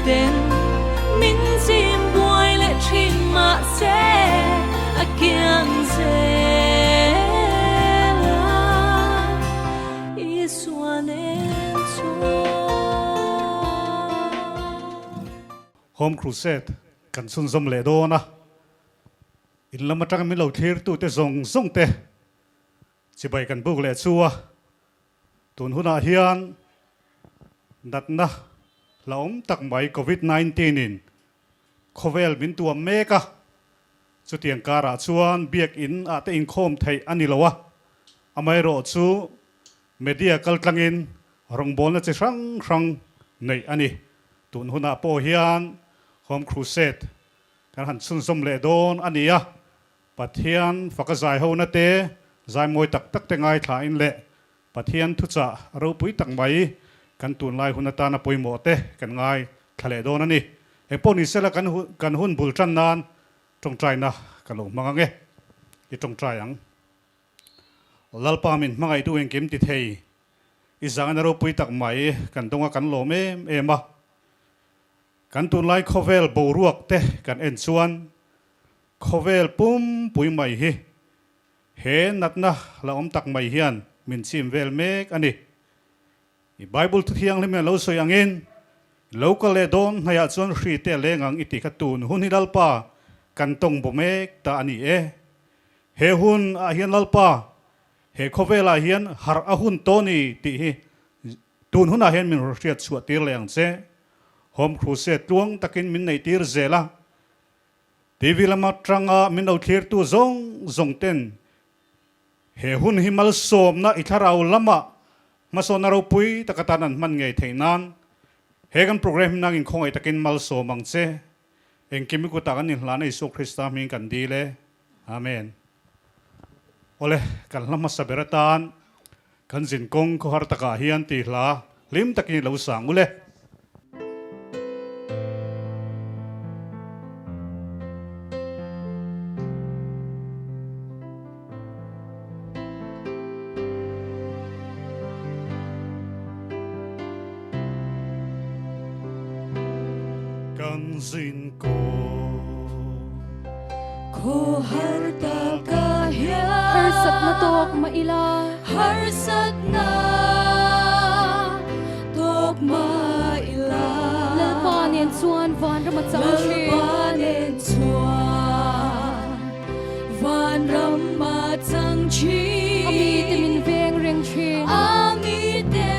ten min chim buai leh thin mahse a kiang zel a Isua nen chuan. Home Crusade kan chhunzawm leh dawn a, in lam atanga min lo thlirtute zawng zawng te chibai kan buk leh chu a. Tun hunah hian natna hlauhawm tak mai Covid 19 in khawvel min tuam mek a, chutiang karah chuan biakinn ah te inkhawm theih a ni lo a, amaherawh chu media kaltlangin rawngbawlna chi hrang hrang neih a ni. Tun hunah pawh hian Home Crusade kan han chhunzawm leh dawn a ni a, Pathian faka zai hona te, zai mawi tak tak te ngaithlain leh Pathian thuchah ropui tak mai kan tunlai hun atana pawimawh te kan ngaithla leh dawn a ni. Engpawh ni sela kan kan hun bul tan nan tawngtaina ka lo hmang ang e. I tawngtai ang. Lalpa min hmangaihtu engkim ti thei i zangina ropui tak mai kan dawnga kan lawm em em a. Kan tunlai khawvel boruak te kan en chuan Khawvel pumpui mai hi he natna la awm tak mai hian min chim vel mek a ni. I Bible thuthianghlim hian lo sawi angin, Lo kal leh dawn hnaiah chuan hri te a leng ang i ti kha tun hun hi Lalpa kan tawng baw mek ta a ni e. He hun ah hian Lalpa he khawvelah hian harh a hun tawh ni tih hi tun hunah hian min hriat chhuah tir leh ang che. Home Crusade tluang takin min neih tir zel a. TV lama tanga min lo thlirtu zawng zawng ten he hun hi malsawmna i thlarau lama hmasawnna ropui taka tan an hman ngei theih nan he kan program hi nangin khawngaih takin malsawm ang che. Engkim i kutah kan inhlana Isua Krista hming kan dil e. Amen. Awle, kan hla hmasa ber atan kan zinkawng khawhar takah hian tih hla hlim takin i lo sang ule. Kan zin kawng. Khawhar takah hian. Harsatna tawk mah ila. Harsatna tawk mah ila. Lalpa nen chuan vanram a chang thin. Lalpa nen chuan vanram a chang thin. A mite min veng reng thin. A mite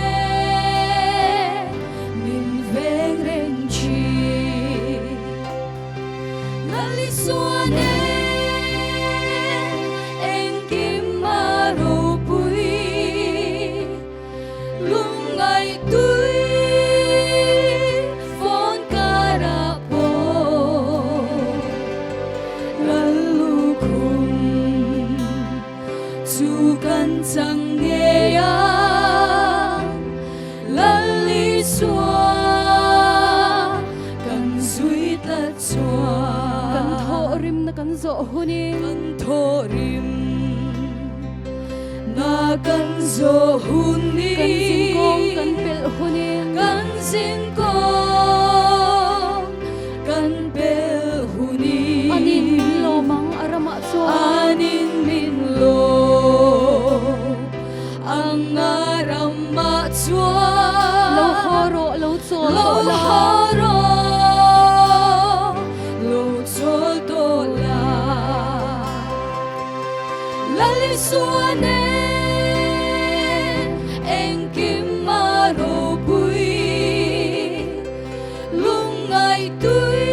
min veng reng thin. Lalisua nen engkim a ropui, lungngaih-tui fawn karah pawh Lallukhum chu kan chang ngei a, Lalisua kan zui tlat chuan. Kan thawhrimna kan zawh hunin. Kan thawhrimna kan zawh hunin. Kan zinkawng kan pelh hunin. Kan zinkawng kan pelh hunin. Anin min lawm ang a ramah chuan. Anin min lawm ang a ramah chuan. Lo haw rawh, lo chawl tawh la. Lo haw rawh, lo chawl tawh la. Lalisua nen engkim a ropui, lungngaih-tui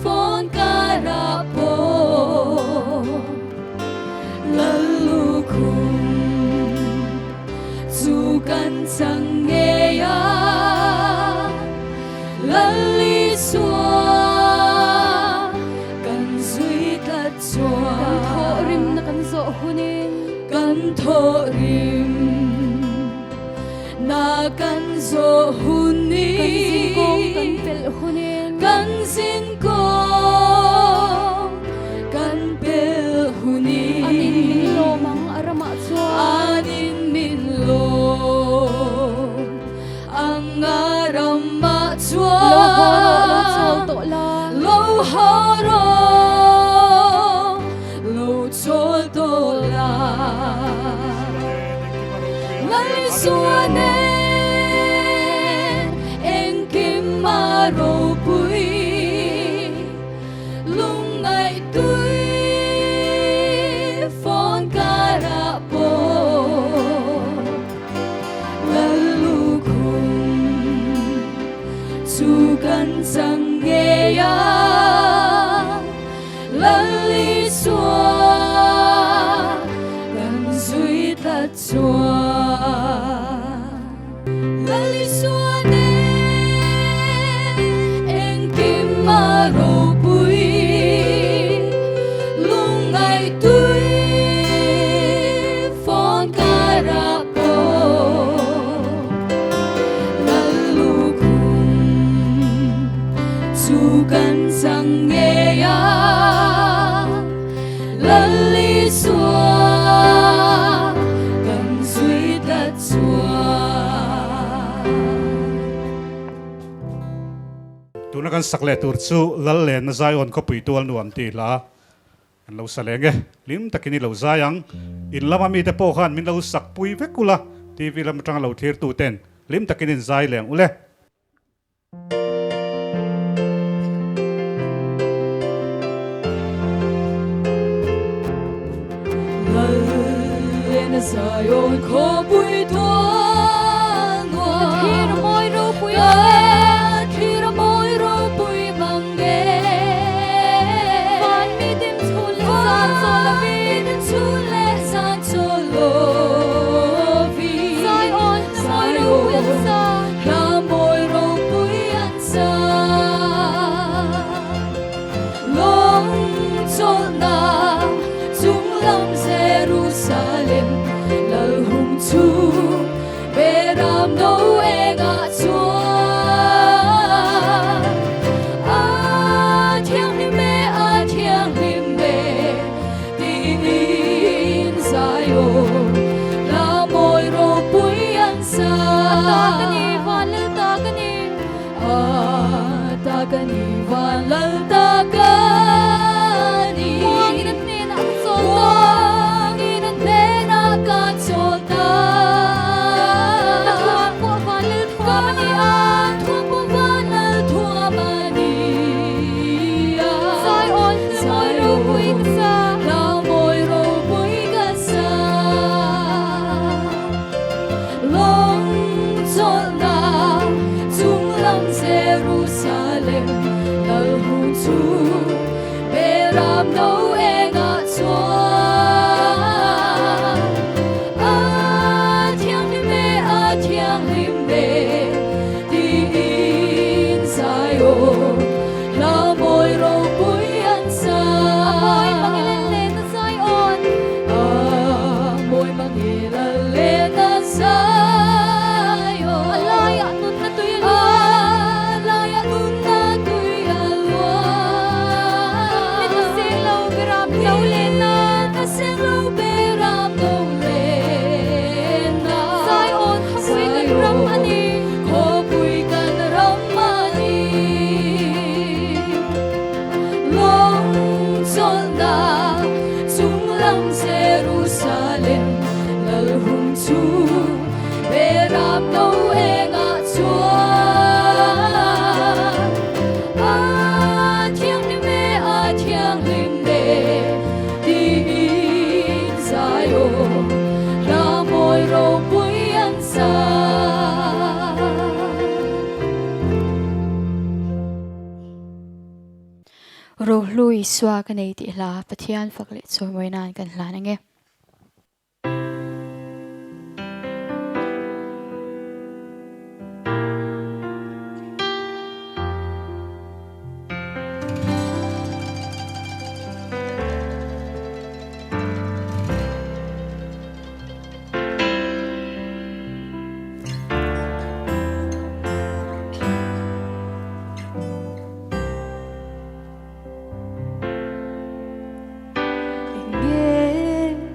fawn karah pawh. Lallukhum chu kan chang ngei a, Lalisua kan zui tlat chuan. Kan thawhrimna kan zawh hunin. Kan thawhrimna kan zawh hunin. Kan zinkawng kan pelh hunin. Kan zinkawng kan pelh hunin. Anin min lawm ang a ramah chuan. Anin min lawm ang a ramah chuan. haw rawh, lo chawl tawh la. Lal Isua nen engkim a ropui, lungngaih tui fawn karah pawh Lal lukhum chu kan chang ngei a. Lal Isua kan zui tlat chuan. Lal Isua nen engkim a ropui, lungngaih tui fawn karah pawh Lal lukhum chu kan chang ngei a, Lal Isua kan zui tlat chuan. Tuna kan sak leh tur chu Lal Lenna Zion khawpui tual nuam tih hla kan lo sa leng e. Hlim takin i lo zai ang. In lama mite pawh khan min lo sak pui vek ula, TV lam atanga lo thlir tu ten hlim takin in zai leng ule. Lal Zion khawpui tual nuam. Ka thlir a mawi ropui Ka thlir a mawi ropui mang e. Van mi dim chhun leh zan chaw lovin. Van mi dim chhun leh zan chaw lovin. Zion hla mawi ropui an sa. Hla mawi ropui an sa. Lawng chawlhna chung lam Jerusalem lal hung chung Beram no engah chuan A thianghlim e, a thianghlim e tiin Zion hla mawi ropui an sa. A ta ka ni, van lal ta ka ni. A ta ka ni, van lal ta ka ni. Muangin a hnenah ka chawl ta. Muangin a hnenah ka chawl ta. Ka thuam pawh van lal thuam a ni a. Ka thuam pawh van lal thuam a ni a. Zion hla mawi ropui ka sa. Hla mawi ropui ka sa. Lawng chawlhna chung lam Jerusalem lal hung chu Beram no engah chuan A thianghlim e, a thianghlim e tiin Zion hla mawi ropui an sa. A mawi mangilal len a Zion. A mawi mangilal len a Zion. A laiah nunna tui a luang. A laiah nunna tui a luang. Mit a seng lo beram no len na. Mit a seng lo beram no len na. Zion khawpui kan ram a ni. Khawpui kan ram a ni. Lawng chawlhna chung lam Jerusalem lal hung chu Beram no engah chuan A thianghlim e, a thianghlim e tiin Zion hla mawi ropui an sa. Rohlu Isua ka nei tih hla Pathian fak leh chawimawi nan kan hlan ange. Enge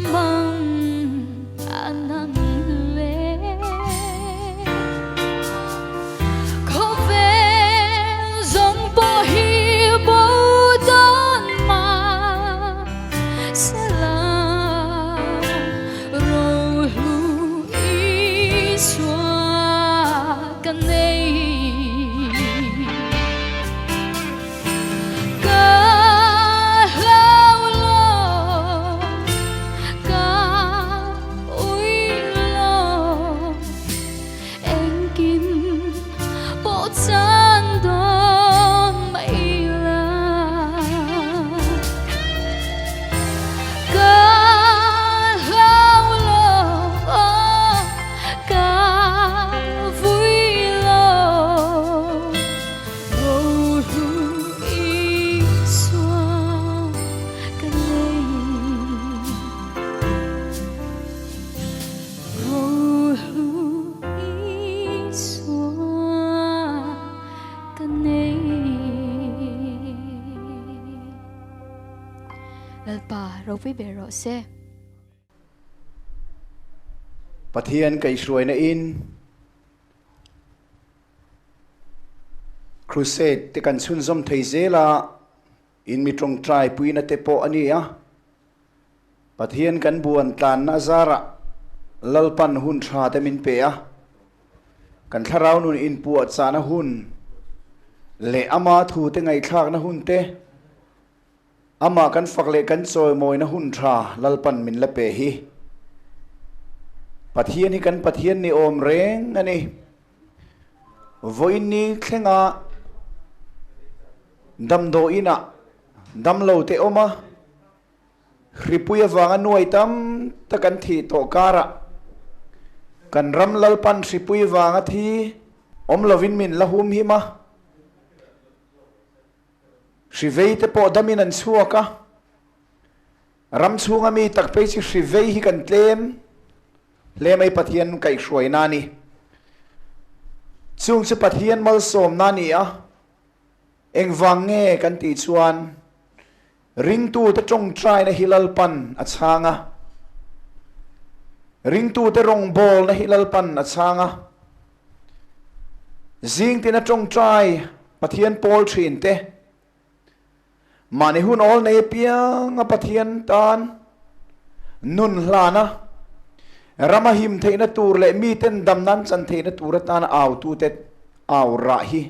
mang a nang le. Khawvel zawng pawh hi bo dawn mah sela, rohlu Isua ka nei. Ka hlau lo, ka ui lo, engkim pawh chan dawn mai la. Ka hlau lo, ka vui lo. Rohlu Isua ka nei. Rohlu Isua ka nei. Lalpa ropui ber rawh se. Pathian kaihhruaina in Crusade te kan chhunzawm thei zel a, in mi tawngtai puina te pawh a ni a. Pathian kan buan tlanna zarah Lalpan hun tha te min pe a, kan thlarau nun inpuahchahna hun leh ama thu te ngaihthlakna hun te, Amah kan fak leh kan chawimawina hun tha Lalpan min la pe hi. Pathian hi kan Pathian ni awm reng a ni. Vawiin ni thlenga damdawiin ah damlo te awm a, hripui avanga nuai tam tak an thih tawh karah kan ram Lalpan hripui vanga thi awm lovin min la humhim a. Hri vei te pawh damin an chhuak a, ram chhunga mi tak phei chu hri vei hi kan tlem hle mai Pathian kaihhruaina a ni. Chung chu Pathian malsawmna a ni a, engvang nge kan tih chuan ringtute tawngtaina hi Lalpan a chhang a, ringtute rawngbawlna hi Lalpan a chhang a, Zing tina tawngtai Pathian pawl thin te, mahni hun awl nei apianga Pathian tan nun hlana rama him theihna tur leh miten dam nan chan theihna tur atana autute au rah hi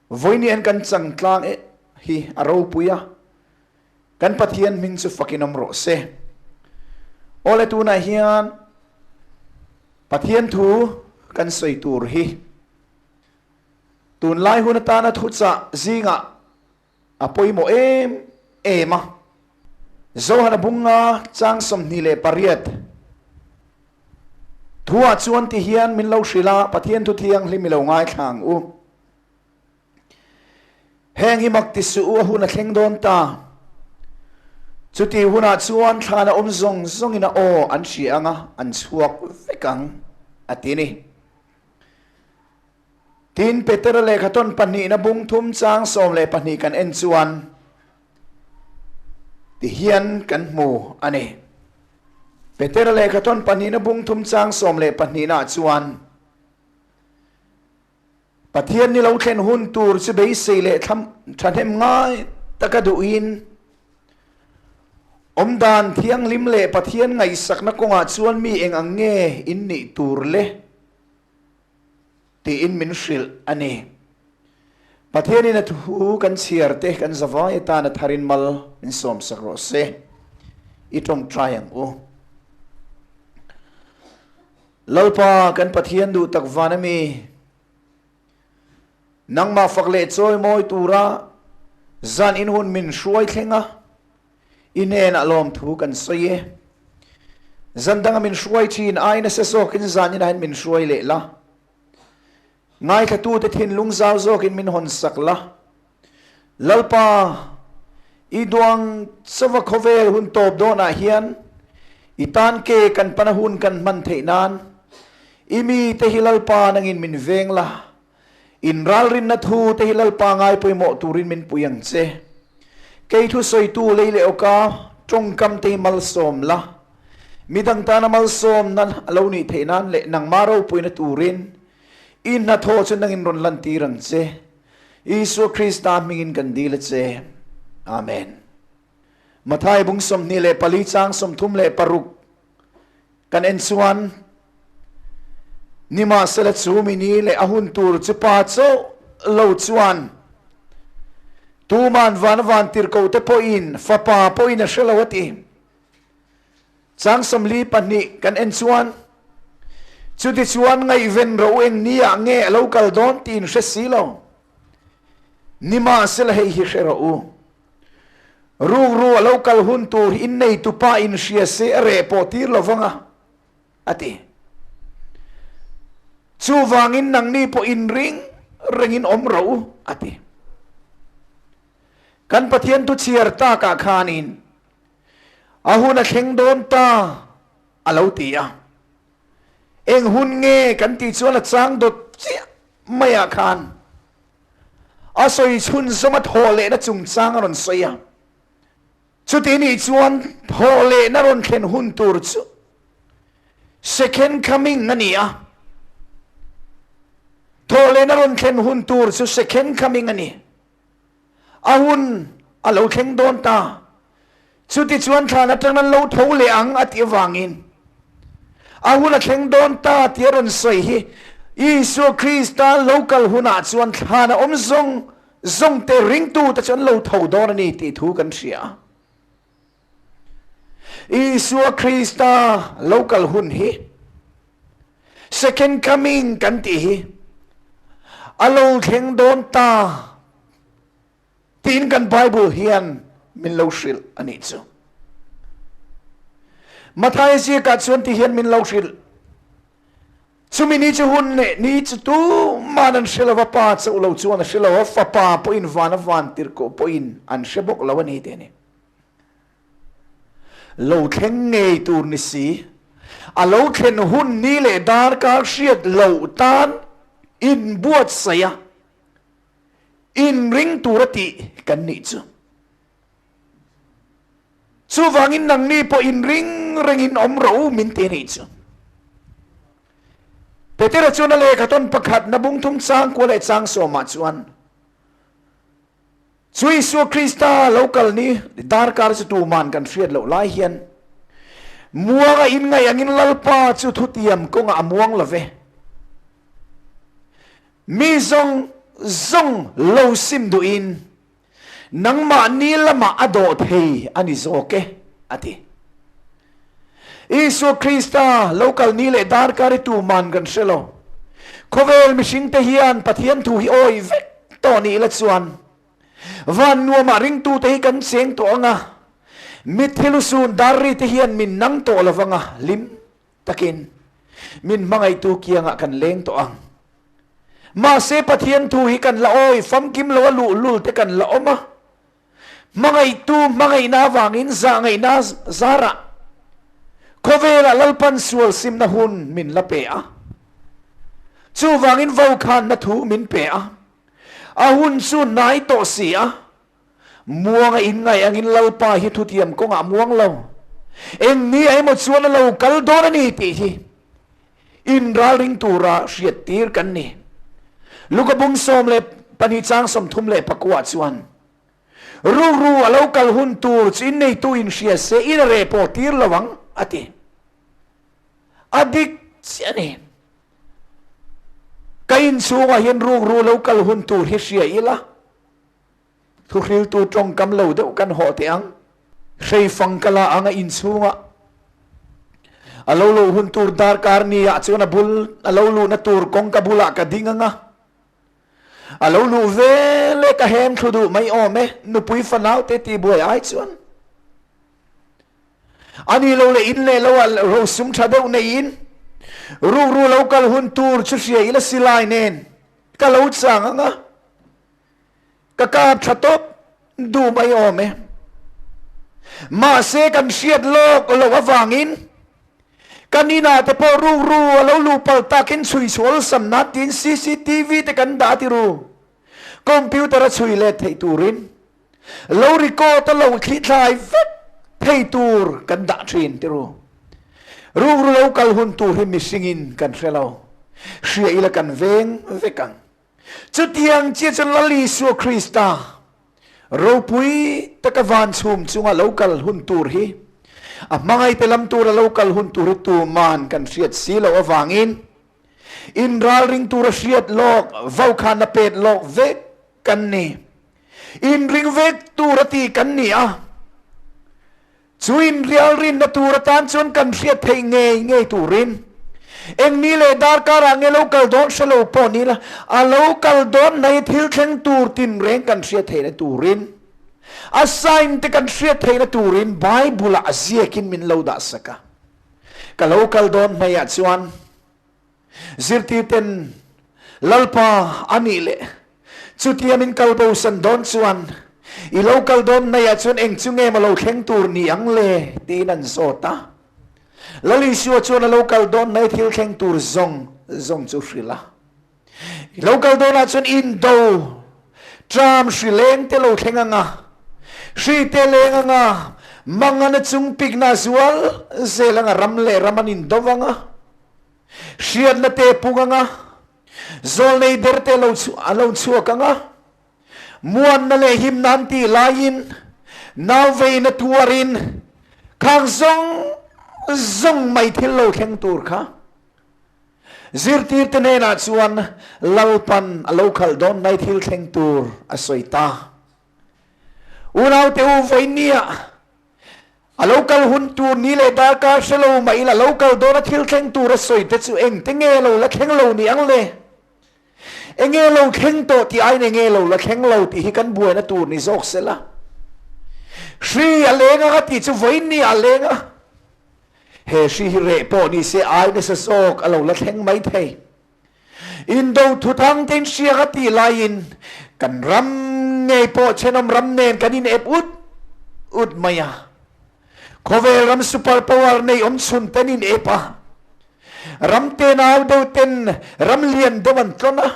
vawiin hian kan changtlang e hi a ropui a, kan Pathian hming chu fakin awm rawh se. Awle tunah hian Pathian thu kan sawi tur hi tunlai hun atana thuchah zingah a pawimawh em em a. Zohana bunga chang 28 thuah chuan ti hian min lo hrilh a, Pathian thu thianghlim i lo ngaithla ang u. Heng hi mak ti suh u, a hun a thleng dawn ta. Chuti hunah chuan thlan a awm zawng zawngin a aw an hria ang a, an chhuak vek ang, a ti ni. Tin, Petera lehkhathawn pahnihna bung thum chang 12 kan en chuan ti hian kan hmu a ni. Petera lehkhathawn pahnihna bung thum chang 12 nah chuan, Pathian ni lo thlen hun tur chu beisei leh thahnem ngai taka duhin awmdan thianghlim leh Pathian ngaihsakna kawngah chuan mi eng ang nge in nih tur le tiin min hrilh a ni. Pathianin a thu kan chhiar te kan zavai atan a tharin mal min sawmsak rawh se. I tawngtai ang u. Lalpa kan Pathian duh tak van ami, nangmah fak leh chawi mawi tura zan in hun min hruai thleng a, i hnenah lawmthu kan sawi e. Zan danga min hruai thin ai nasa zawkin zan inah hian min hruai leh la. Ngaithlatute thinlung zau zawkin min hawn sak la. Lalpa, i duang chauva khawvel hun tawp dawnah hian i tan ke kan pana hun kan hman theih nan i mite hi Lalpa nangin min veng la, in ralrinna thu te hi Lalpa ngai pawimawh turin min pui ang che. Kei thusawitu lei leh awka tawngkam te hi malsawm la. Midang tana malsawmna a lo nih theih nan leh nangmah ropuina turin i hnathawh chu nangin rawn lantir ang che. Isua Krista hmingin kan dil a che. Amen. Mathai bung 24 chang 36 kan en chuan Nimahsela chu mi ni leh a hun tur chu pa chauh lo chuan tuman van van tirhkohte pawhin fapa pawhin a hre lo a ti. Chang 42 kan en chuan chutichuan ngaihven ro eng ni ah nge a lo kal dawn tiin hre si lo. Nimahsela hei hi hre rawh u. Rukru a lo kal hun tur hi innei tupa in hria se a reh pawh tir lo vang a, a ti. Chuvangin nangni pawh inring rengin awm rawh u, a ti. Kan Pathian thu chhiar takah khanin a hun a thleng dawn ta a lo ti a. Eng hun nge kan tih chuan a chang dawt chiah maiah khan a sawi chhunzawm a thawh lehna chungchang a rawn sawi a. Chuti nih chuan thawh lehna rawn thlen hun tur chu second coming a ni a. Thawh lehna rawn thlen hun tur chu second coming a ni. A hun a lo thleng dawn ta. Chuti chuan thlan atang an lo tho leh ang a tih avangin a hun a thleng dawn ta tih a rawn sawi hi Isua Krista lo kal hunah chuan thlan a awm zawng zawng te ringtu te chu an lo tho dawn a ni tih thu kan hria a. Isua Krista lo kal hun hi second coming kan tih hi a lo thleng dawn ta tiin kan Bible hian min lo hrilh a nih chu. Matthai ziakah chuan ti hian min lo hrilh. Chumi ni chu hun leh ni chu tuman an hre lo va, Pa chauh lo chuan a hre lo a, Fapa pawhin van a van tirhkoh pawhin an hre bawk lo a ni tih a ni. Lo thleng ngei tur ni si, a lo thlen hun ni leh darkar hriat loh tan inbuatsaih a, inring tura tih kan nih chu. Chuvangin nangni pawh inring rengin awm rawh u min ti a nih chu. Petera chuan a lehkha tawn pakhat na bung thum chang kua leh chang sawmah chuan Chu Isua Krista lo kal ni darkar chu tuman kan hriat loh lai hian muanga inngaih angin Lalpa chu thutiam kawngah a muang lo ve. Mi zawng zawng lo sim duhin Nangmahni lamah a dawh thei a ni zawk e, a ti. Isua Krista lo kal ni leh darkar i tuman kan hre lo. Khawvel mihringte hian Pathian thu hi awi vek tawh ni ila chuan van nuamah ringtute hi kan cheng tawh ang a, mitthi lusun darri te hian min nang tawh lo vang a, hlim takin min hmangaihtu kiangah kan leng tawh ang. Mahse Pathian thu hi kan la awi famkim lo a luhlul te kan la awm a, hmangaihtu hmangaihna avangin zahngaihna zarah khawvelah Lalpan sual simna hun min la pe a, chuvangin vokhanna thu min pe a, a hun chu hnai tawh si a, Muanga inngaih angin Lalpa hi thutiam kawngah muang lo. Eng ni ah emaw chuan a lo kal dawn a ni tih hi inralring tura hriattir kan ni. Luka bung 12 chang 34 chuan, Rukru a lo kal hun tur chu inneitu inhria se in a reh pawh tir lo ang, a ti. A dik chiah a ni. Ka inchhungah hian rukru lo kal hun tur hi hria ila. Thuhriltu tawngkam lo deuh kan hawh teh ang. Hreifang ka la ang a inchhungah. A lo luh hun tur darkar ni ah chuan a bul a lo luhna tur kawngka bulah ka ding ang a. A lo luh vel e ka hem thlu duh mai awm e, nupui fanau te tihbuai ai chuan. A ni lo leh in leh lo ah rosum tha deuh neiin rukru lo kal hun tur chu hria ila silai nen ka lo chang ang a. Ka kap tha tawp duh mai awm e. Mahse kan hriat lawk loh avangin kan inah te pawh rukru a lo luh palh takin chhui chhuah awlsam nan tiin cctv te kan dah ti ru. Computer a chhui let theih turin lo record a lo thlithlai vek thei tur kan dah thin ti ru. Rukru lo kal hun tur hi mihringin kan hre lo. Hria ila kan veng vek ang. Chutiang chiah chuan Lal Isua Krista ropui taka van chhum chunga lo kal hun tur hi a hmangaihte lam tura lo kal hun tur hi tuman kan hriat si loh avangin inralring tura hriat lawk vaukhana pet lawk vek kan ni. Inring vek tura ti kan ni a. Chu inrialrinna tur atan chuan kan hriat theih ngei ngei turin eng ni leh darkarah nge lo kal dawn hre lo pawh ni la, a lo kal dawn hnai thil thleng tur tinreng kan hriat theihna turin, a sign te kan hriat theihna turin Bible-ah a ziakin min lo dah sak a. Ka lo kal dawn hnaiah chuan Zirtirten Lalpa a nih leh chutia min kal bosan dawn chuan i lo kal dawn hnaiah chuan eng chu nge maw lo thleng tur ni ang le tiin an zawt a. Lal Isua chuan a lo kal dawn hnai thil thleng tur zawng zawng chu hrilh a. I lo kal dawnah chuan indo tram hri leng te lo thleng anga, hri te leng anga, mangana chung pikna zual zel anga ram leh ram an indo anga, Hriatna te pung anga, zawlnei der te lo a lo chhuak anga, muanna leh himna an tih laiin nauveina tuarin khang zawng zawng mai thil lo thleng tur kha zirtirte hnenah chuan Lalpan a lo khalh dawn mai thil thleng tur a sawi ta. Unaute u vawinia A lo kal hun tur ni leh darkar hre lo mah ila lo kal dawna thil thleng tur a sawi te chu engte nge lo la thleng lo ni ang le? Enge lo thleng tawh tih aiin enge lo la thleng lo tih hi kan buaina tur ni zawk se la. Hri a leng anga tih chu vawiin ni ah a leng a. He hri hi reh pawh ni se ai nasa zawk a lo la thleng mai thei. Indo thuthang te in hriak a tih laiin kan ram ngei pawh thenawm ram nen kan in ep ut ut mai a. Khawvel ram super power nei awm chhun ten in ep a. Ram tenau deuh ten ram lian deuh an tlawn a.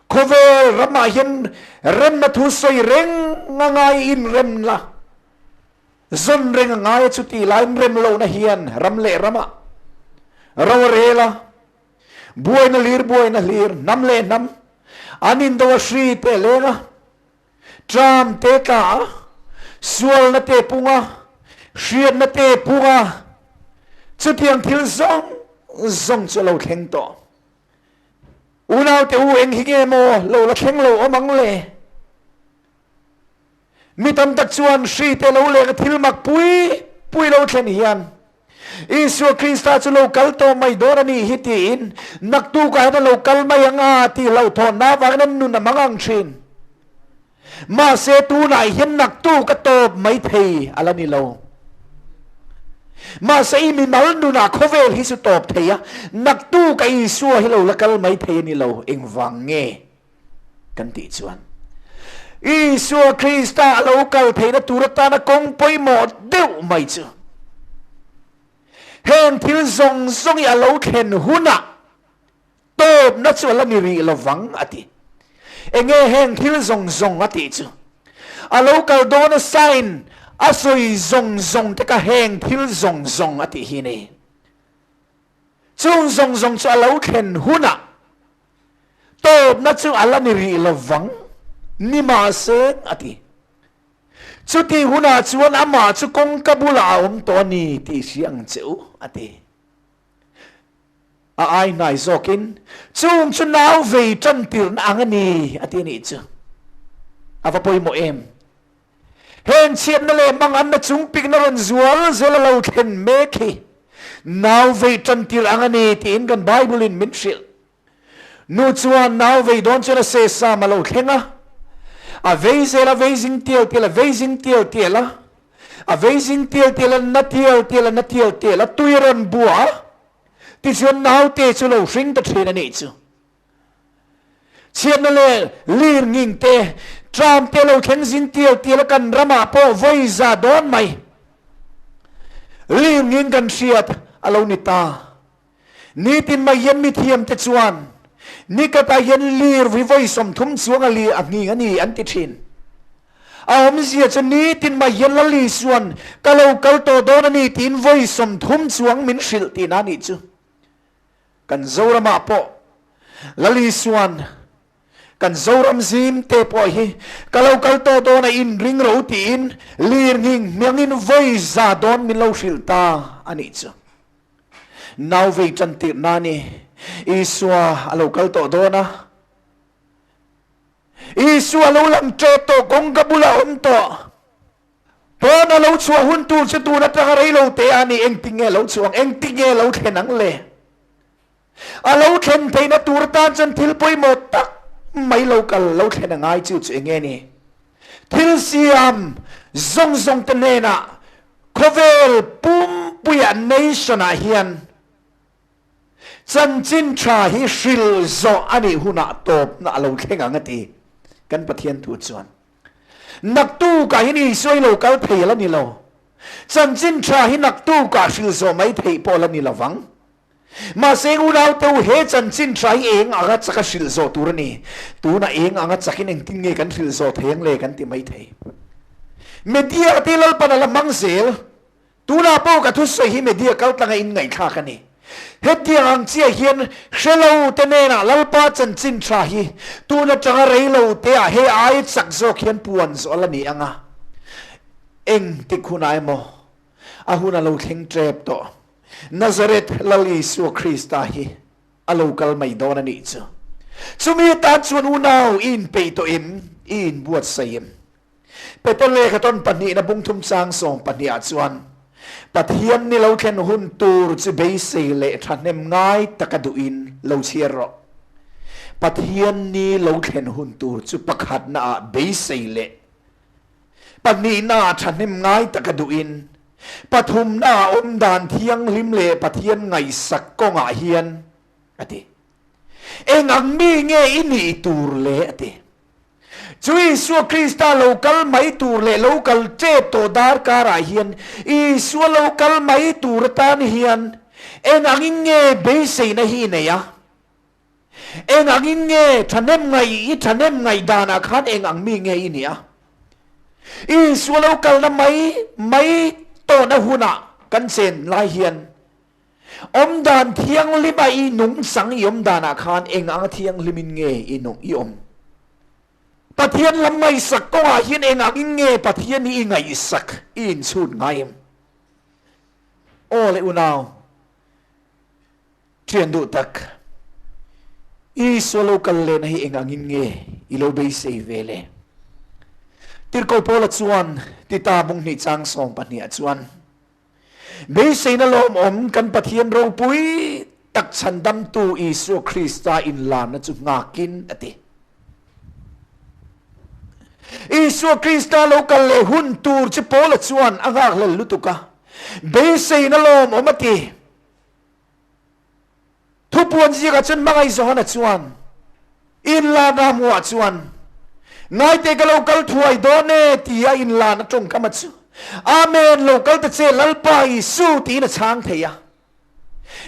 Khawvel ramah hian remna thu sawi reng a ngai inremna zawn reng a ngai a chuti laiin rem lohna hian ram leh ramah ro a rel a, buaina hlir buaina hlir hnam leh hnam an indo a hri te a leng a, tram te tla a, sualna te pung a, hriatna te pung a, chutiang thil zawng zawng chu a lo thleng tawh. Unaute u eng hi nge maw lo la thleng lo awm ang le? Mi tam tak chuan hri te lo leng thil mak pui pui lo thlen hian Isua Krista chu lo kal tawh mai dawn a nih hi tiin naktukah hian a lo kal mai ang a tih hlauhthawnna avangin an nun a mang ang thin. Mahse tunah hian naktuk a tawp mai thei a la ni lo. Mahse i mimal nunah khawvel hi chu tawp thei a, naktuk a Isua hi lo la kal mai thei a ni lo. Engvang nge kan tih chuan Isua Krista a lo kal theihna tur atana kawng pawimawh deuh mai chu heng thil zawng zawng hi a lo thlen hunah Tawpna chu a la ni rih lovang, a ti. Enge heng thil zawng zawng a tih chu? A lo kal dawn a sign a sawi zawng zawng te kha heng thil zawng zawng a tih hi ni. Chung zawng zawng chu a lo thlen hunah tawpna chu a la ni rih lovang, ni mahse, a ti. Chutih hunah chuan amah chu kawngka bulah a awm tawh a ni tih hria ang che u, a ti. A ai hnai zawkin, Chung chu nau vei tan tirna ang a ni, a ti a nih chu. A va pawimawh em? Heng chhiatna leh manganna chung pikna rawn zual zel a lo thlen mek hi nau vei tan tir ang a ni tiin kan Bible-in min hrilh. Nu chuan nau vei dawn chuan a se sam a lo thleng a, a vei zel a vei zing tial tial a vei zing tial tial a, a vei zing tial tial a na tial tial a na tial tial a tui a rawn bua a, tichuan naute chu lo hring ta thin a nih chu. Chhiatna leh lir nging te, tram te lo thleng zing tial tial a kan ramah pawh vawi za dawn mai. Lir nging kan hriat a lo ni ta. Nitin mai hian mithiamte chuan nikhatah hian lir vi vawi 30 chuang a li a nghing a ni an ti thin. A awmzia chu nitin mai hian Lal Isua'n ka lo kal tawh dawn a ni tiin vawi 30 chuang min hrilh tihna a nih chu. Kan Zoramah pawh Lal Isua'n kan Zoram zim te pawh hi ka lo kal tawh dawn a inring ro tiin lir nghing hmiangin vawi 100 dawn min lo hrilh ta a nih chu. Nau vei tan tirhna a ni. Isua a lo kal tawh dawn a. Isua lo lang ṭep tawh, kawngka bulah a awm tawh. Pawn a lo chhuah hun tur chu tun atanga rei lo te a ni. Engtin nge a lo chhuah ang? Engtin nge a lo thlen ang le? A lo thlen theihna tur atan chuan thil pawimawh tak mai lo kal lo thlen a ngai chu chu eng nge ni? Thil siam zawng zawng te hnenah khawvel pumpuia nation ah hian Chanchin tha hi hril zawh a nih hunah tawpna a lo thleng ang a ti. Kan Pathian thu chuan naktukah hian Isua hi lo kal thei a la ni lo. Chanchin tha hi naktukah hril zawh mai theih pawh a la ni lo vang. Mahse unaute u he chanchin tha hi eng anga chaka hrilh zawh tur a ni. Tunah eng anga chakin engtin nge kan hrilh zawh thei ang le kan ti mai thei. Media te Lalpan a la hmang zel. Tunah pawh ka thusawi hi media kaltlanga in ngaihthlak a ni. Hetiang ang chiah hian hre lo te hnenah Lalpa chanchin tha hi tun atanga rei lo te ah he aia chak zawk hian puan zawh a la ni ang a. Engtik hunah emaw a hun a lo thleng tep tawh. Nazareth Lal Isua Krista hi a lo kal mai dawn a nih chu. Chumi atan chuan unau i inpeih tawh em? I inbuatsaih em? Peter lehkha tawn pahnihna bung thum chang 12 ah chuan Pathian ni lo thlen hun tur chu beisei leh thahnem ngai taka duhin lo chhiar rawh. Pathian ni lo thlen hun tur chu pakhatna ah beisei leh pahnihna ah thahnem ngai taka duhin pathumna ah awmdan thianghlim leh Pathian ngaihsak kawngah hian a ti. Eng ang mi nge i nih tur le a ti. Chu Isua Krista lo kal mai tur leh lo kal tep tawh darkarah hian Isua lo kal mai tur atan hian eng angin nge beiseina hi i nei a? Eng angin nge thahnem ngaih i thahnem ngaih danah khan eng ang mi nge i nih a? Isua lo kalna mai mai tawhna hunah kan chen lai hian Awmdan thianghlim a i nungchang i awmdan ah khan eng anga thianghlimin nge i nung i awm? Pathian lam ngaihsak kawngah hian eng angin nge Pathian hi i ngaihsak i inchhut ngai em? Aw le unau, thian duh tak, Isua lo kal lehna hi eng angin nge i lo beisei ve le? Tirhkoh Paula chuan Tita bung hnih chang 12 ah chuan, Beiseina lawmawm kan Pathian ropui tak chhandamtu Isua Krista inlarna chu nghakin a ti. Isua Krista lo kal leh hun tur chu Paula chuan a nghakhlel lutuk a, beiseina lawmawm a ti. Thupuan ziakah chuan hmangaih Johana chuan inlarna hmuhah chuan, Ngaite ka lo kal thuai dawn e tia inlarna tawngkam a chu Amen, lo kal ta che Lalpa Isu tiin a chhang thei a.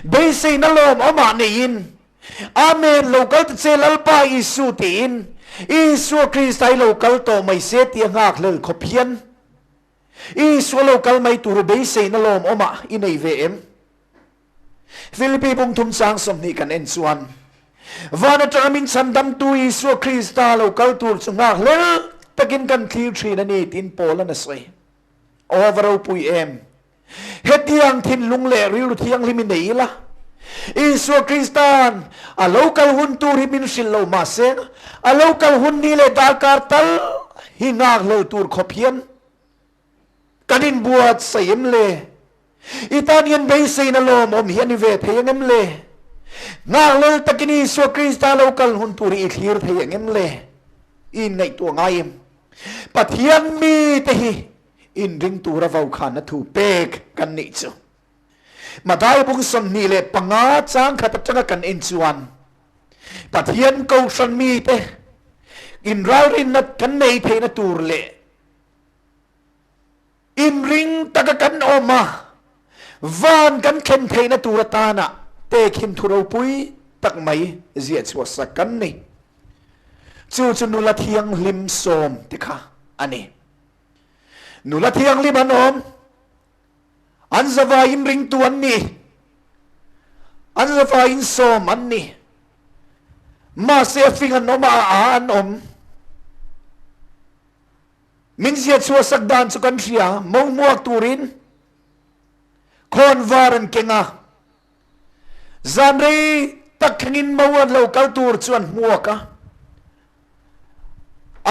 Beiseina lawmawmah neiin Amen, lo kal ta che Lalpa Isu tiin Isua Krista hi lo kal tawh mai se tia nghakhlel khawp hian Isua lo kal mai tur beiseina lawmawmah i nei ve em? Philippi bungthum chang 20 kan en chuan, Van atanga min chhandamtu Isua Krista lo kal tur chu nghakhlel takin kan thlir thin a ni tiin Paula'n a sawi. Aw va ropui em! Hetiang thinlung leh rilru thianghlim i nei ila, Isua Krista'n a lo kal hun tur hi min hrilh lo mahse, a lo kal hun ni leh darkar tal hi nghakhlel tur khawp hian Kan inbuatsaih em le? I tan hian beiseina lawmawm hi a ni ve thei ang em le? Nghakhlel takin Isua Krista lo kal hun tur hi i thlir thei ang em le? I inngaihtuah ngai em? Pathian mite hi inring tura vaukhana thu pek kan nih chu. Matthai bung 25 chang khat atanga kan en chuan Pathian kohhran mite inralrinna kan nei theihna tur leh Inring taka kan awm a, van kan thlen theihna tur atana tehkhin thu ropui tak mai ziah chhuah sak kan ni. Chu chu nula thianghlim sawm te kha a ni. Nula thianghlim an awm. An zavaiin ringtu an ni. An zavaiin sawm an ni. Mahse a fing an awm a, a a an awm. Min ziah chhuah sak dan chu kan hria, mo hmuak turin khawnvar an keng a. Zan rei tak thlengin mo an lo kal tur chu an hmuak a.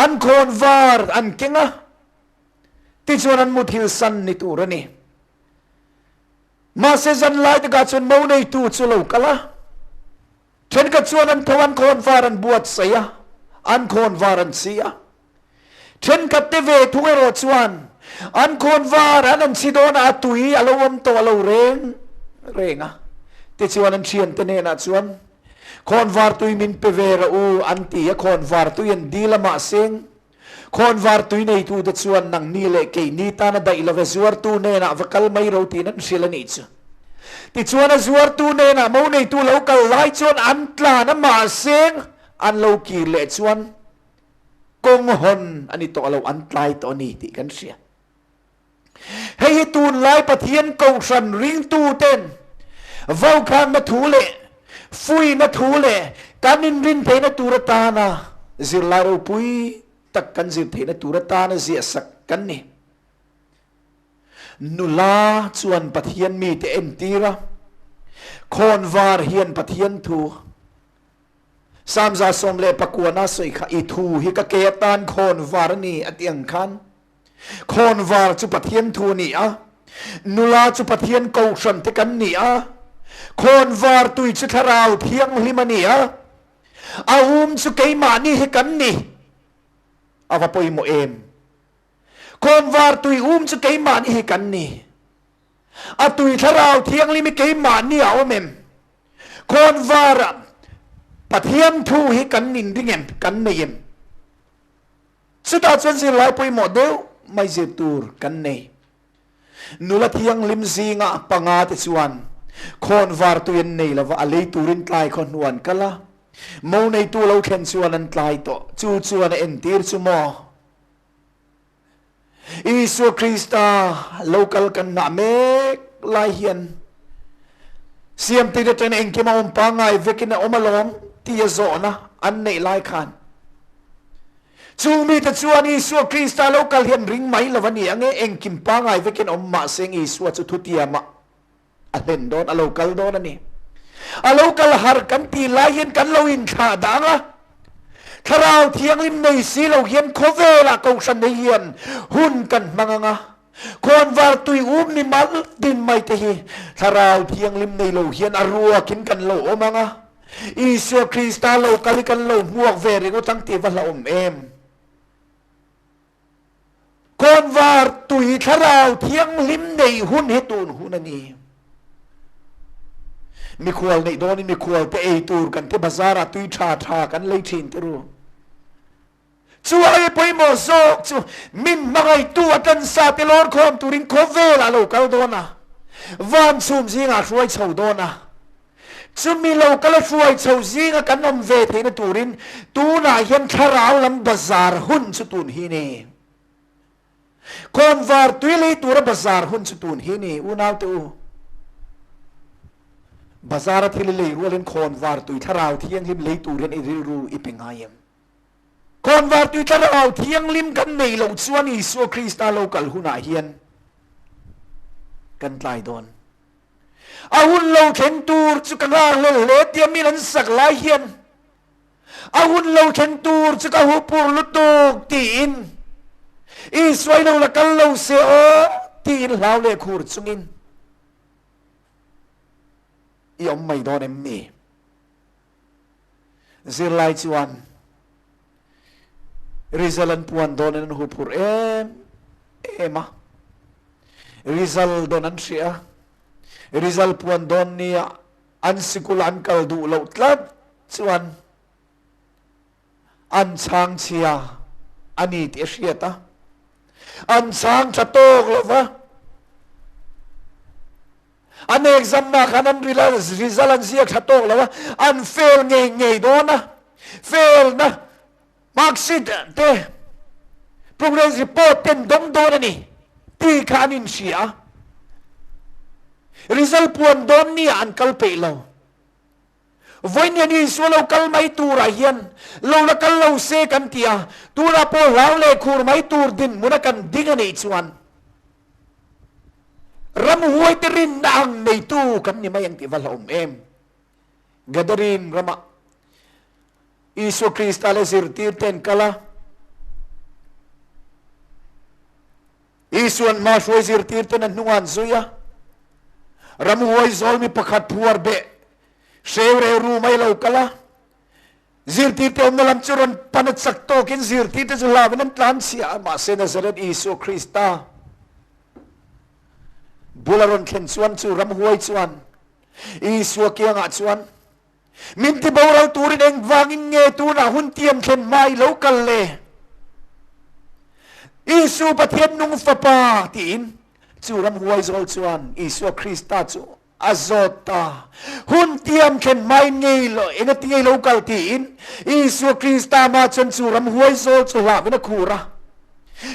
An khawnvar an keng a, tichuan an muthil san ni tur a ni. Mahse zan lai takah chuan mo neitu chu lo kal a. Thenkhat chuan an tho an khawnvar an buatsaih a, an khawnvar an chhi a. Thenkhat te ve thung erawh chuan an khawnvar an an chhi dawn a, a tui a lo awm tawh lo reng reng a. Tichuan an thiante hnenah chuan, Khawnvar tui min pe ve rawh u, an ti a, khawnvar tui an dil a mahseng khawnvar tui neitute chuan nangni leh keini tana daih love zuartu hnenah va kal mai ro tiin an hrilh a nih chu. Tichuan a zuartu hnenah mo neitu lo kal lai chuan an tlan a mahseng an lo kir leh chuan kawng hawn a ni tawh lo, an tlai tawh a ni tih kan hria. Hei hi tunlai Pathian kohhran ringtuten vaukhangna thu leh fuihna thu leh kan inrin theihna tur atana zirlai ropui tak kan zir theihna tur atana ziahsak kan ni. Nula chuan Pathian mite entir a, khawnvar hian Pathian thu Samza 19 a sawi kha i thu hi ka ke atan khawnvar a ni a ti ang khan khawnvar chu Pathian thu a ni a, nula chu Pathian kohhran te kan ni a, khawnvar tui chu thlarau thianghlim a ni a, a um chu keimahni hi kan ni. A va pawimawh em? Khawnvar tui um chu keimahni hi kan ni. A tui thlarau thianghlim hi keimahni a awm em? Khawnvar Pathian thu hi kan inring em? Kan nei em? Chutah chuan zirlai pawimawh deuh mai zir tur kan nei. Nula thianghlim zinga panga te chuan khawnvar tui an nei lova, a lei turin tlai khaw hnu an kal a. Mo neitu lo thlen chuan an tlai tawh. Chu chuan a entir chu maw? Isua Krista lo kal kan ngah mek lai hian siamtute atangin engkim a awm pangngai vekin a awm alawm tia zawhna an neih lai khan chung mite chuan Isua Krista lo kal hian ring mai lo a ni ang e, engkim pangngai vekin awm mahse Isua chu thutiamah A hlen dawn, a lo kal dawn a ni. A lo kal har kan tih lai hian kan lo inthlah dah ang a. Thlarau Thianghlim nei si lo hian khawvelah Kohhran nei hian hun kan hmang ang a. Khawnvar tui um ni mal din mai te hi Thlarau Thianghlim nei lo hian a ruakin kan lo awm ang a. Isua Krista lo kal hi kan lo hmuak ve ringawt ang tih va hlauhawm em? Khawnvar tui thlarau thianghlim neih hun hi tun hun a ni. Mikhual neih dawnin mikhual te ei tur kan te bazar ah tui tha tha kan lei thin te ru. Chu ai pawimawh zawk chu min hmangaihtu a tansa te lawr khawm turin khawvel ah lo kal dawn a, van chhum zingah hruai chho dawn a. Chumi lo kal a hruai chho zinga kan awm ve theihna turin tunah hian thlarau lam bazar hun chu tun hi ni. Khawnvar tui lei tura bazar hun chu tun hi ni, unaute u. Bazara thil i lei rualin khawnvar tui thlarau thianghlim lei tur hian i rilru i pe ngai em? Khawnvar tui thlarau thianghlim kan nei loh chuan Isua Krista lo kal hunah hian kan tlai dawn. A hun lo thleng tur chu ka nghakhlel hle tia min an sak lai hian a hun lo thleng tur chu ka hupur lutuk tiin Isua i lo la kal lo se aw tiin hlau leh khur chungin i awm mai dawn em ni? Zirlai chuan result an puan dawnin an huphurh em em a, result dawn an hria a, result puan dawn nia an sikul an kal duh loh tlat chuan an chhang chhia a ni tih a hriat a, an chhang tha tawk lo va. An exam mah khan an result an ziak tha tawk lo a, an fail ngei ngei dawn a, fail na mark sheet te, progress report te an dawng dawn a ni. Tih kha an inhria a. Result puan dawn ni ah an kal peih lo. Vawiin Isua lo kal mai turah hian lo la kal lo se kan ti a, tunah pawh hlau leh khur mai tur dinhmuna kan ding a nih chuan ramhuaite rinna ang neitu kan ni mai ang tih va hlauhawm em. Gadarene ramah Isua Krista leh zirtirte an kal a. Isua'n hma hruai zirtirten a hnungah an zui a. Ramhuai zawl mi pakhat phuar beh hreu reu ru mai lo kal a. Zirtirte awmna lam chu rawn pan a chak tawkin zirtirte chu hlauin an tlan chhia a, mahse Nazareth Isua Krista bula rawn thlen chuan chu ramhuai chuan Isua kiangah chuan Min ti boral turin engvangin nge tunah hun tiam thlen hma i lo kal le? Isu Pathian nung Fapa tiin chu ramhuai zawl chuan Isua Krista chu a zawt ta. Hun tiam thlen hma in ngei lo, engati nge i lo kal tiin Isua Krista mah chuan chu ramhuai zawl chu hlauhin a khur a.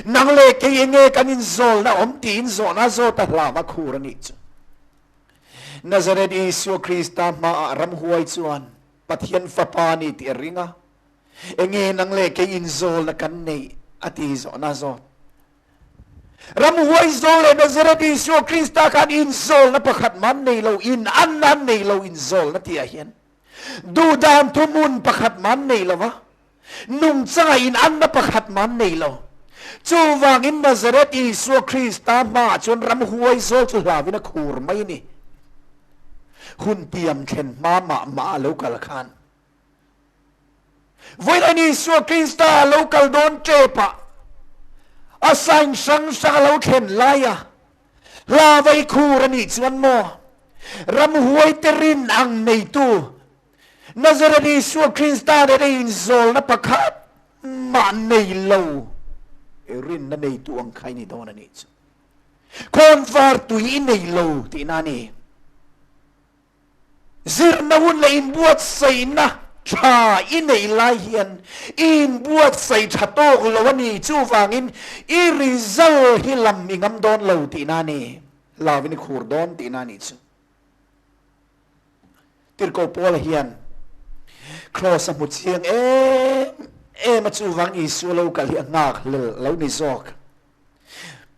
Nang leh kei enge kan inzawlna awm tiin zawhna a zawt a hlau a khur a nih chu. Nazareth Isua Krista hmaah ramhuai chuan Pathian Fapa a ni tih a ring a, Enge nang leh kei inzawlna kan neih? a ti zawhna zawt. Ramhuai zawl leh Nazareth Isua Krista khan inzawlna pakhat mah an nei lo, in an an nei lo inzawlna tihah hian duhdan thuhmun pakhat mah an nei lo va, Nungchanga inanna pakhat mah an nei lo. Chuvangin Nazareth Isua Krista hmaah chuan ramhuai zawl chu hlauin a khur mai a ni. Hun tiam thlen hma mah mah a lo kal khan. Vawiin Isua Krista a lo kal dawn tepah a sign hrang hrang a lo thlen laia hla vai khur a nih chuan maw ramhuaite rin ang neitu Nazareth Isua Krista nena inzawlna pakhat mah nei lo i rinna neitu ang kha i ni dawn a nih chu. Khawnvar tui i nei lo tihna a ni. Zirna hun leh inbuatsaihna tha i neih lai hian i inbuatsaih tha tawk lo a ni. Chuvangin i result hi lam i ngam dawn lo tihna a ni. Hlauin i khur dawn tihna a nih chu. Tirhkoh Paula hian Kraws a hmu chiang em em a, chuvang Isua lo kal hi a nghak hlel lo ni zawk.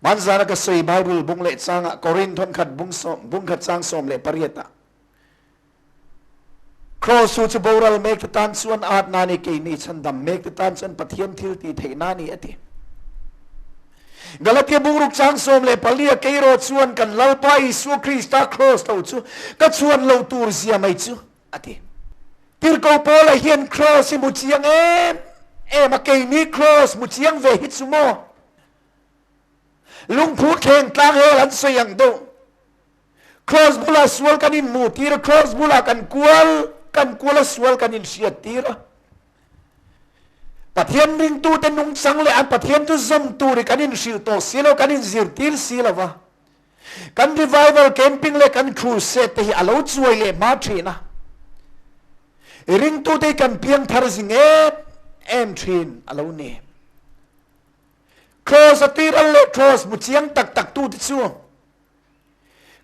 Hmanzana ka sawi Bible bung leh changah Korin thawnkhat bung sawm bung khat chang 18 ah Kraws chu chu boral mek te tan chuan atna ni keini chhandam mek te tan chuan Pathian thil tih theihna ni a ti. Galatia bungruk chang 14 a keiraw chuan kan Lalpa Isua Krista kraws lo chu ka chhuan lo tur zia mai chu a ti. Tirhkoh Paula hian kraws hi hmu chiang em em a, keini kraws hmu chiang ve hi chu maw? Lungphu thleng tlang hel an sawi ang deuh. Kraws bulah sual kan inhmuh tir a, kraws bulah kan kual kan kual a sual kan inhriat tir a. Pathian ringtute nungchang leh an Pathian chu zawm tur hi kan inhrilh tawh si lo, kan inzirtir si lo va. Kan revival camping leh kan crusade te hi a lo chuai leh hma thin a. Ringtute hi kan piang thar zing em em thin a lo ni. Kraws a tiral leh kraws hmu chiang tak tak tute chu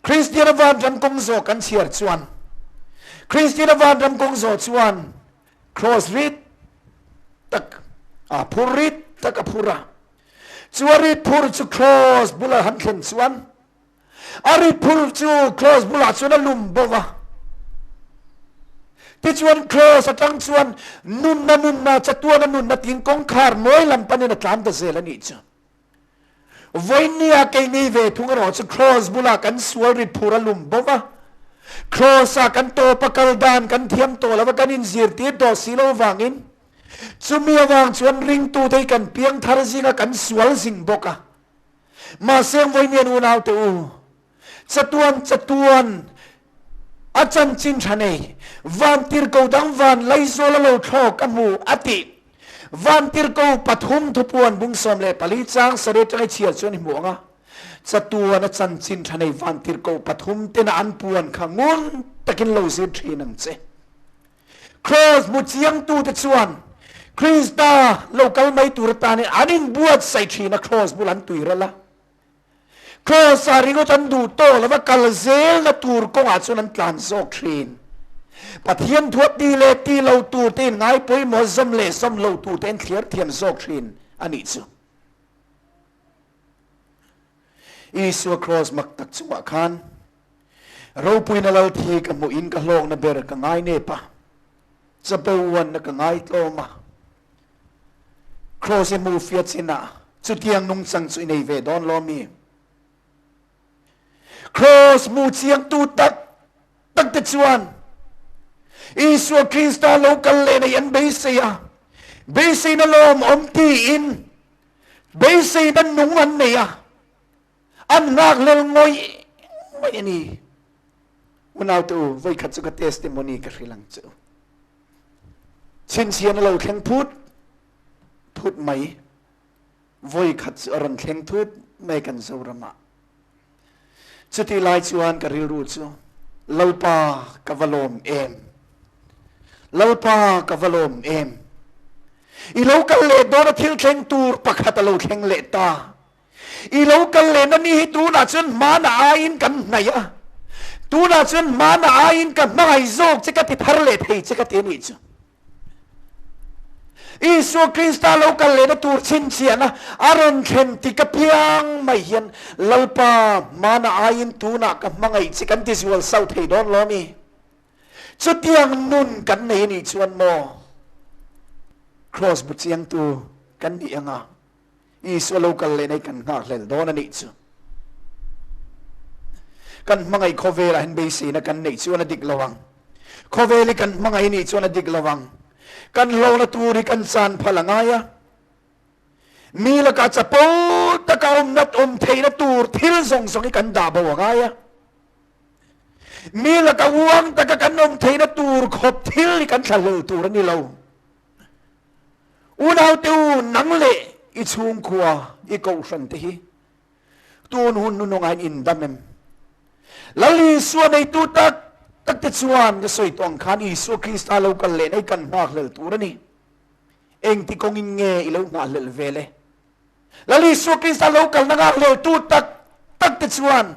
Kristiana vanram kawng zawh kan chhiar chuan Kristiana vanram kawng zawh chuan Kraws rit tak a phur rit tak a phur a. Chu a rit phur chu Kraws bulah han thlen chuan a rit phur chu Kraws bulah chuan a lum bo va. Tichuan Kraws atang chuan nunna nunna chatuana nunna tiin kawngkhar mawi lam panin a tlan ta zel a nih chu. Vawinia keini ve thung erawh chu Kraws bulah kan sual rit phur a lum bo va, Kraws-ah kan tawp a kal dan kan thiam tawh lo va, kan inzirtir tawh si lo vangin chumi avang chuan ringtute hi kan piang thar zing a, kan sual zing bawk a. Mahse vawinia unaute u, Chatuan chatuan a chanchin tha nei, Vantirhko dang van laizawl a lo thlawk a hmu a tih. Vantirhko pathum thupuan bung 14 chang sarih atanga i chhiar chuan i hmu ang a, Chatuan a chanchin tha nei vantirhko pathum tena an puan kha ngun takin lo zir thin ang che. Kraws hmu chiangtute chuan Krista lo kal mai tur atanin an inbuatsaih thin a, kraws bul an tui ral a. Kraws-ah ringawt an duh tawh lova kal zelna tur kawngah chuan an tlan zawk thin. Pathian thuah ti leh ti lo tur te in ngai pawimawh zawm leh zawm lo tur te in thliar thiam zawk thin a nih chu. Isua kraws mak tak chungah khan ropuina lal thi ka hmuh in ka hlawkna ber ka ngai nep a, chapo uanna ka ngai tlawm a. Kraws i hmuh fiah chinah chutiang nungchang chu i nei ve dawn lo mi? Kraws hmu chiangtu tak tak te chuan Isua Krista lo kal leh nei an beisei a, beiseina lawm awm tiin beiseina nung an nei a, an nghakhlel ngawih ngawih a ni. Unaute u, vawikhat chu ka testimony ka hrilh ang che u. Chhinchhian a lo thleng phut phut mai. Vawi khat chu a rawn thleng thut mai kan Zoramah. Chutih lai chuan ka rilru chu, Lalpa ka va lawm em! Lalpa ka va lawm em! I lo kal leh dawn a thil thleng tur pakhat a lo thleng leh ta. I lo kal lehna ni hi tunah chuan hmana aiin kan hnaih a, tunah chuan hmana aiin ka hmangaih zawk che ka ti thar leh thei che ka ti a nih chu. Isua Krista lo kal lehna tur chhinchhiahna a rawn thlen tik apiang mai hian Lalpa hmana aiin tunah ka hmangaih che kan ti zual sauh thei dawn lo mi? Chutiang nun kan nei a nih chuan maw Kraws bu chiangtu kan nih anga Isua lo kal lehna hi kan nghakhlel dawn a nih chu. Kan hmangaih khawvelah hian beiseina kan neih chuan a dik lo ang. Khawvel hi kan hmangaih nih chuan a dik lo ang. Kan hlawhna tur hi kan chan phal a ngai a. Mi lakah chapo taka awmna awm theihna tur thil zawng zawng hi kan dah bo a ngai a. Mi laka uang taka kan awm theihna tur khawp thil hi kan thlahlel tur a ni lo. Unaute u, nang leh i chhungkhua, i kohhran te hi tun hun nunawngah in indam em? Lal Isua neitu tak tak te chuan ka sawi tawh ang khan Isua Krista lo kal leh na i kan nghakhlel tur a ni. Engti kawngin nge i lo nghahhlelh vel e? Lal Isua Krista lo kalna nghakhleltu tak tak te chuan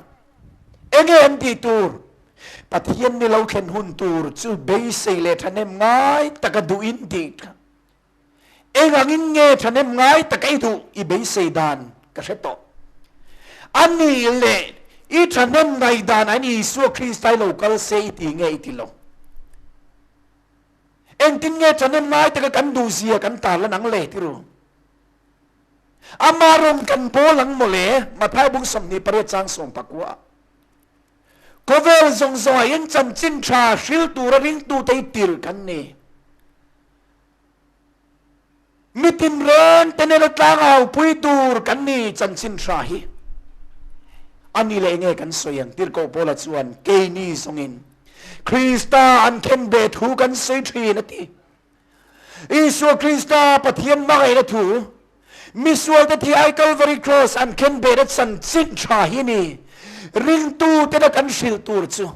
enge an tih tur? Pathian ni lo thlen hun tur chu beisei leh thahnem ngai taka duhin tih kha. Eng angin nge thahnem ngai taka i duh i beisei dan ka hre tawh. A nih leh i thahnem ngaihdan ah hian Isua Krista i lo kal se i ti nge i ti lo? Engtin nge thahnem ngai taka kan duhzia kan tarlan ang le ti ru? Ama rawn kan bawl ang mawle, Mathai bung 28 chang 19. Khawvel zawng zawngah hian chanchin tha hril tura ringtute hi tirh kan ni. Mi tinreng te nena tlangau pui tur kan ni chanchin tha hi. A ni leh nge kan sawi ang Tirhkoh Paula chuan keini zawngin Krista an khenbeh thu kan sawi thin a ti. Isua Krista Pathian hmangaihna thu, misualte thi ai Kalvari Kraws an khenbehna chanchin tha hi ni ringtutena kan hrilh tur chu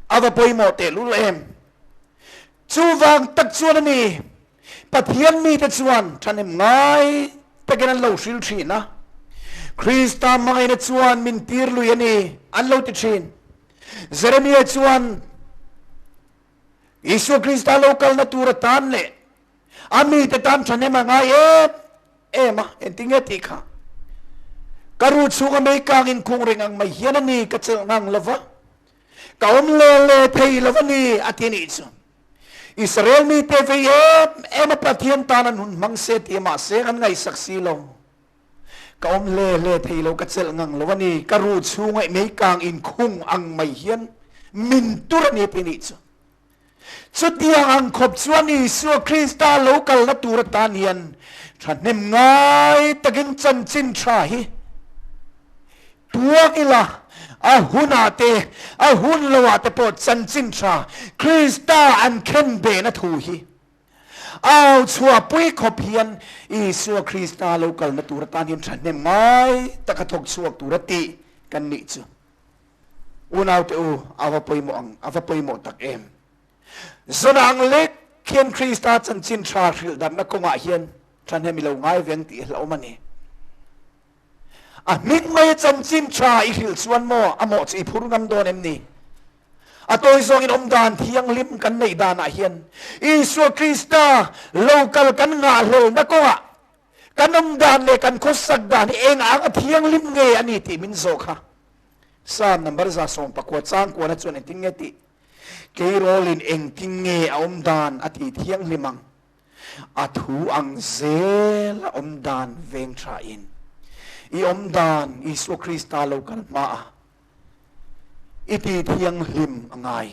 a va pawimawh tehlul em. Chuvang tak chuan a ni, Pathian mite chuan thahnem ngai takin an lo hrilh thin a, Krista hmangaihna chuan min tir lui a ni an lo ti thin. Jeremia chuan, Isua Krista lo kalna tur atan leh a mite tan thahnem a ngai em em a, engtin nge tih kha? Ka ru chhunga mei kang inkhung reng ang mai hian a ni, ka chelh ngang lo va, ka awm le le thei lo a ni, a ti nih chu. Israel mite vei em em a Pathian tan an hun hmang se tih mahse an ngaihsak si lo. Ka awm hle hle thei lo, ka chelh ngang lo a ni, ka ru chhunga mei kang inkhung ang mai hian min tur a ni ti nih chu. Chutiang ang khawp chuan Isua Krista lo kalna tur atan hian thahnem ngai takin chanchin tha hi puang ila, a hunah te, a hun loah te pawh chanchin tha Krista an khenbehna thu hi Au chhuahpui khawp hian Isua Krista lo kalna tur atan hian thahnem ngai taka thawk chhuak tura tih kan nih chu. Unaute u, a va pawimawh ang, a va pawimawh tak em! Zawnang lek hian Krista chanchin tha hrilh darhna kawngah hian thahnem i lo ngai veng tih hlauhawm a ni. A hming mai chanchin tha i hrilh chuan maw a mawh chu i phur ngam dawn em ni? A tawi zawngin awm dan thianghlim kan neih danah hian Isua Krista lo kal kan ngahhlelna kawngah kan awm dan leh kan khawsak dan hi eng anga thianghlim nge a ni tih min zawh kha. Psalm number 119 chang kuana chuan engtin nge tih? Tleirawlin engtin nge a awm dan a ti thianghlim ang? A thu ang zel a awm dan veng tha in i awm dan Isua Krista lo kal hma a i ti thianghlim a ngai.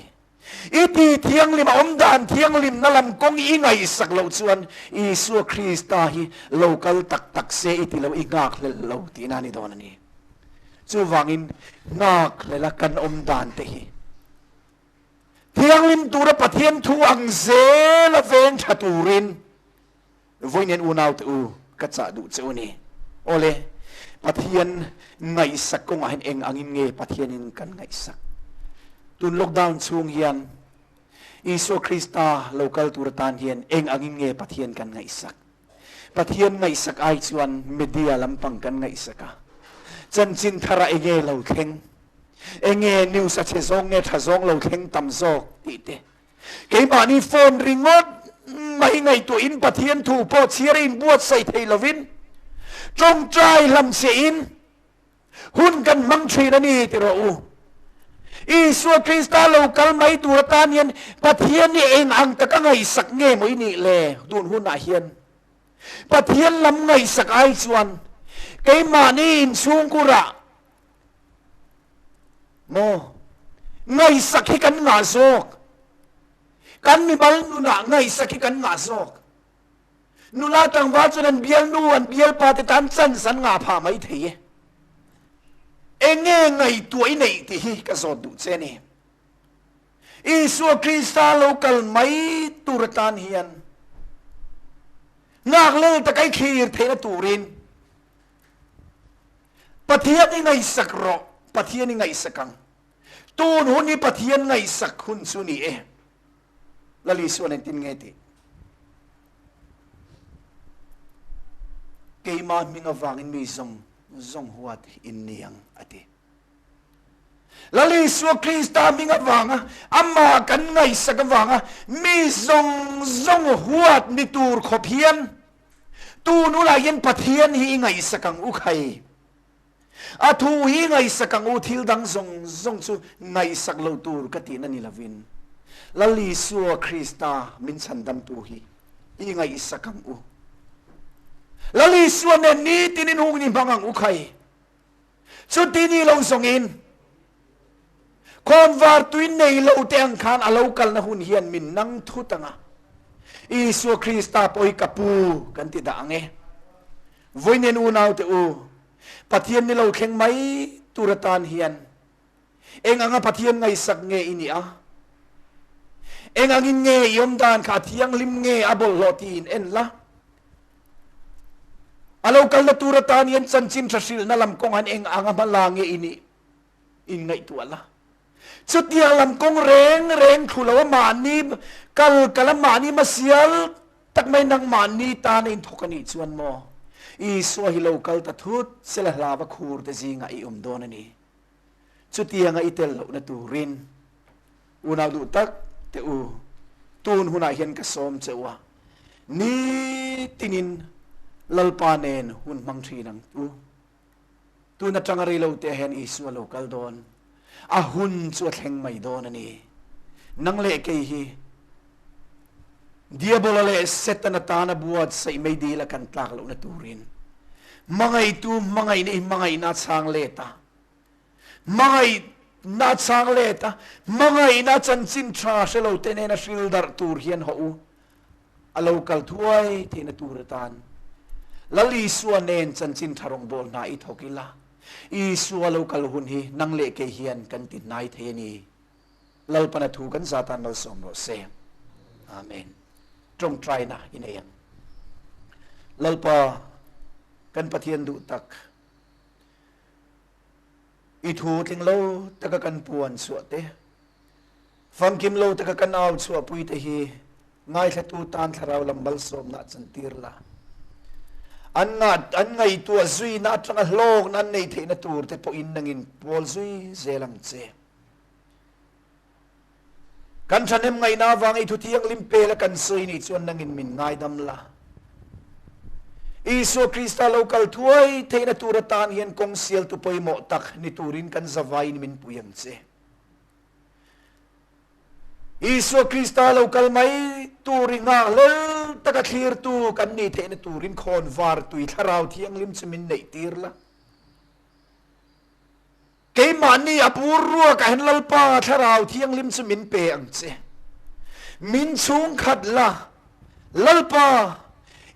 I ti thianghlim a awm dan thianghlim na lam kawng i ngaihsak loh chuan Isua Krista hi lo kal tak tak se i ti lo i nghakhlelh lo tihna a ni dawn a ni. Chuvangin nghakhlelh a kan awm dan te hi Thianghlim tura Pathian thu ang zel a veng tha turin vawiin unaute u ka chah duh che u ni. Awle, Pathian ngaihsak kawngah hian eng angin nge Pathianin kan ngaihsak? Tun lockdown chhung hian Isua Krista lo kal tur atan hian eng angin nge Pathian kan ngaihsak? Pathian ngaihsak ai chuan media lampang kan ngaihsak a, chanchin thara enge lo thleng? Enge news a chhe zawng nge tha zawng lo thleng tam zawk tih te. Keimahni phone ringawt mai ngaihtuahin Pathian thu pawh chhiar a inbuatsaih thei lovin tawngtai hlamchhiahin hun kan hmang thin a ni ti rawh u. Isua Krista lo kal mai tur atan hian Pathian hi eng ang taka ngaihsak nge maw i nih le tun hunah hian? Pathian lam ngaihsak ai chuan keimahni inchhungkurah Maw? Ngaihsak hi kan ngah zawk. Kan mimal nunah ngaihsak hi kan ngah zawk. Nula tlangval chuan an bialnu, an bialpa te tan chance an ngah phah mai thei e. Enge ngaihtuah i neih tih hi ka zawt duh che a ni. Isua Krista lo kal mai tur atan hian ngakhlel taka i thlir theihna turin Pathian i ngaihsak rawh, Pathian i ngaihsak ang. Tun hun hi Pathian ngaihsak hun chu ni e. Lal Isuan engtin nge tih? Keimah hming avangin mi zawng zawng huat in ni ang, a ti. Lal Isua Krista hming avanga amah kan ngaihsak avanga mi zawng zawng huat ni tur khawp hian Tun ulah hian Pathian hi i ngaihsak ang u khai. A thu hi ngaihsak ang u, thil dang zawng zawng chu ngaihsak lo tur ka tihna ni lovin, Lal Isua Krista min chhandamtu hi i ngaihsak ang u. Lal Isua nen nitinin hung ni hmang ang u khai. Chuti ni lo zawngin khawnvar tui nei lo te ang khan a lo kalna hun hian min nang thut ang a. Isua Krista pawh hi ka pu kan ti dah ang e. Vawiin unaute u, Pathian ni lo thleng mai tur atan hian eng anga Pathian ngaihsak nge i nih a? Eng angin nge i awm dan kha a thianghlim nge a bawlhhlawh tiin en la. A lo kalna tur atan hian chanchin tha hrilhna lam kawng han eng anga hma la nge i nih in ngaihtuah la. Chutiang lam kawng reng reng thlu lo a mahni kal kal a mahni hmasial tak mai nangmahni tana inthawk a nih chuan maw Isua hi lo kal ta thut sela hlava khur te zingah i awm dawn a ni. Chutianga i tel lohna turin unau duh tak te u, tun hunah hian ka sawm che u a, nitinin Lalpa nen hun hmang thin ang u. Tun atanga rei lo te hian Isua lo kal dawn, a hun chu a thleng mai dawn a ni. Nang leh kei hi Diabola leh Setana tana buatsaih mai dil a kan tlak lohna turin hmangaihtu hmangaihna i hmangaihna a chhang let a, hmangaihna a chhang let a, hmangaihna chanchin tha hre lo te nena hril darh tur hian hawh u, a lo kal thuai theihna tur atan Lal Isua nen chanchin tha rawngbâwl hna i thawk ila, Isua lo kal hun hi nang leh kei hian kan ti hnai thei a ni. Lalpana thu kan za tan malsawm rawh se. Amen. Tawngtaina i nei ang. Lalpa, kan Pathian duh tak, i thu tling lo taka kan puan chhuah te, famkim lo taka kan au chhuahpui te hi ngaithlatu tan thlarau lam malsawmna chantir la. An an ngaihtuah zuina atanga hlawkna an neih theihna tur te pawhin nangin pawl zui zel ang che. Kan thahnem ngaihna avanga i thuthianghlim pela kan sawi nih chuan nangin min ngaidam la. Isua Krista lo kal thuai theihna tur atan hian kawng sialtu pawimawh tak ni turin kan zavaiin min pui ang che. Isua Krista lo kal mai tur i nghakhlel taka thlirtu kan nih theihna turin khawnvar tui Thlarau Thianghlim chu min neihtir la. Keimahni a bur ruakah hian Lalpa Thlarau Thianghlim chu min pe ang che. Min chhungkhat la, Lalpa,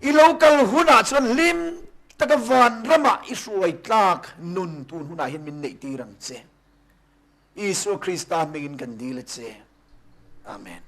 i lo kal hunah chuan hlim taka vanramah i hruai tlak nun tun hunah hian min neihtir ang che. Isua Krista hmingin kan dil a che. Amen.